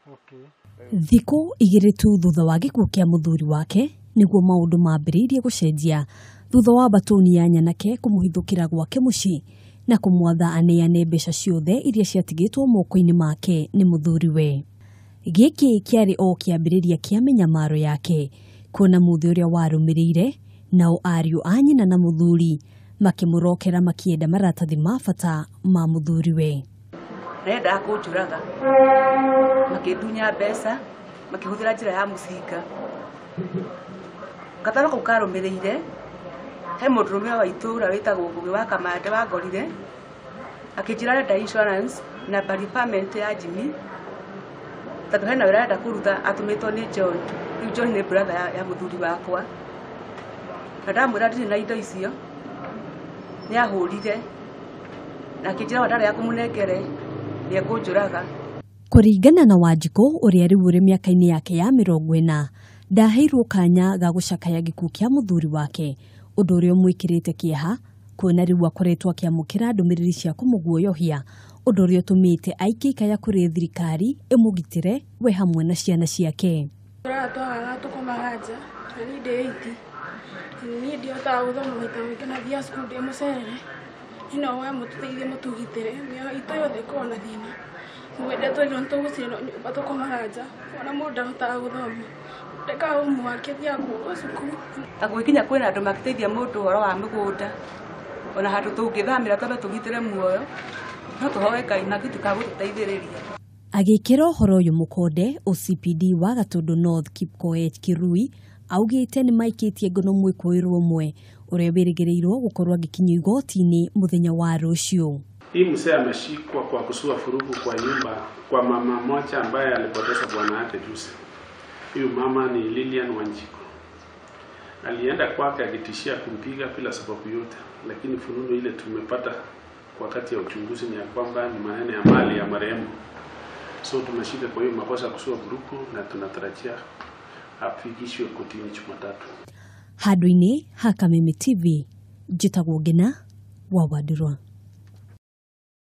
Thikũ 2 tu thutha wa gĩkuũ kĩa mũthuri wake nĩguo maũndũ mambĩrĩirie gũcenjia thutha wa batũni ya nyanake kũmũhithũkĩra gwake mũciĩ na kũmwatha aneane mbeca ciothe iria ciatigĩtwo moko-inĩ make nĩ mũthuriwe. Gĩkĩ kĩarĩ o kĩambĩrĩria kĩa mĩnyamaro yake kuona mũthĩ ũrĩa warũmĩrĩire nao ariũ a nyina na mũthuri makĩmũrokera makĩenda maratathi ma bata ma mũthuriwe. Mendaga kũnjũraga makĩndunya mbeca makĩhũthĩra njĩra ya mũcinga. Gataro kau karũmĩrĩire he mũndũrũme wa itũũra wĩtagwo Ngũgĩ wa Kamande wangorire akĩnjĩra arenda insurance na retirement ya Jimmy tondũ hena wĩra arenda kũruta atũmĩtwo nĩ John. Rĩu John nĩ brother ya mũthuri wakwa. Na ndamwĩra ndirĩ na indo icio nĩ ahũrire na akĩnjĩra wa ndarega kũmũnengere nĩ ekũnjũraga. Kũringana na Wanjikũ ũrĩa rĩu ũrĩ mĩaka-inĩ yake ya 40 ndaheirwo kanya ga gũcakaya gĩkuũ kĩa mũthuri wake ũndũ ũrĩa ũmwĩkĩrĩte kĩeha kuona rĩu akoretwo akĩamũkĩra ndũmĩrĩri cia kũmũguoyohia ũndũ ũrĩa ũtũmĩte aikie ikaya kũrĩ thirikari ĩmũgitĩre we hamwe na ciana ciake. Twagaga tũkomaga nja na niĩ ndĩ 8 niĩ ndihotaga gũthoma maita maingĩ na thiaga cukuru ndĩ mũcerere. Niĩ no hoe mũtũteithie mũtũgitĩre mĩoyo itũ yothe ĩkorwo na thĩna. Mũgwĩte twerirwo nĩtũgũcinwo nyũmba tũkomaga nja ona mũndũ ndahotaga gũthoma. Ndekaga homework thiaga kũhũrwo cukuru. Ta gũgĩkinya kwĩna andũ mangĩteithia mũndũ ũhoro wa mĩgũnda ona handũ tũngĩthamĩra twambe tũgitĩre muoyo no tũhoe Ngai mangĩtuĩka a gũtũteithĩrĩria. Agĩkĩra ũhoro ũyũ mũkonde OCPD wa Gatũndũ North Kipkoech Kirui augĩte nĩ maikĩtie ngono mwĩkũĩrwo ũmwe ũrĩa wĩrĩgĩrĩirwo gũkorwo agĩkinyio igoti-inĩ mũthenya wa rũciũ. Hii mzee ameshikwa kwa kusua furugu kwa nyumba kwa mama mmoja ambaye alipoteza bwana yake juzi. Huyu mama ni Lilian Wanjiku. Alienda kwake akitishia kumpiga bila sababu yote, lakini fununu ile tumepata wakati ya uchunguzi ni ya kwamba ni maneno ya mali ya marehemu. So tumeshika kwa hiyo makosa kusua vurugu na tunatarajia afikishwe kotini Jumatatu. Handũ-inĩ ha Kameme TV, njĩtagwo Ngina wa Wandurwa.